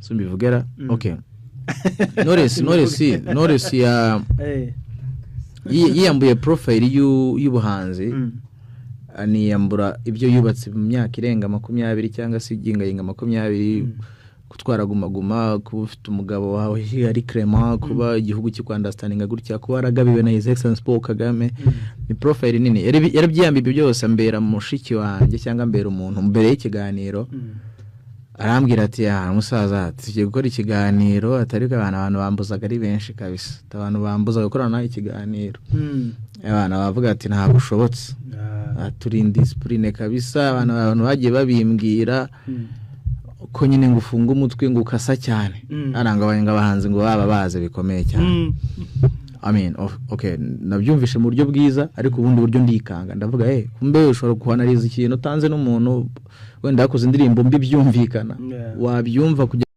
Si mbivugera. Okay, Knowless ya yiyambuye profile y'ubuhanzi, aniyambura ibyo yubatse mu myaka irenga 20 cyangwa se igingayinga 20, gutwara Guma Guma, kuba ufite umugabo wawe ari Clement, kuba igihugu kikwunderstandinga gutya, kuba waragabiwe na His Excellence Paul Kagame. Ni profile nini. Yarabyiyambiye ibyo byose, ambera mushiki wanjye cyangwa ambera umuntu. Mbere y'ikiganiro arambwira ati: "Ya musaza, tugiye gukora ikiganiro," atari ko abantu bambuzaga ari benshi kabisa. Ati, "Abantu bambuzaga gukorana nawe ikiganiro." Abantu bavuga ati: "Ntabwo ushobotse." Turi indiscipline kabisa. Abantu bagiye babimbwira ko nyine ngo ufunge umutwe, ngo ukasa cyane. Aranga ngo abahanzi ngo baba baze bikomeye cyane. I mean, okay, nabyumvishe mu buryo bwiza, ariko ubundi buryo ndikanga, ndavuga: "Hey, kumbe ushobora kuanalyza ikintu utanze n'umuntu wenda yakoze indirimbo mbi, byumvikana." Wabyumva kugira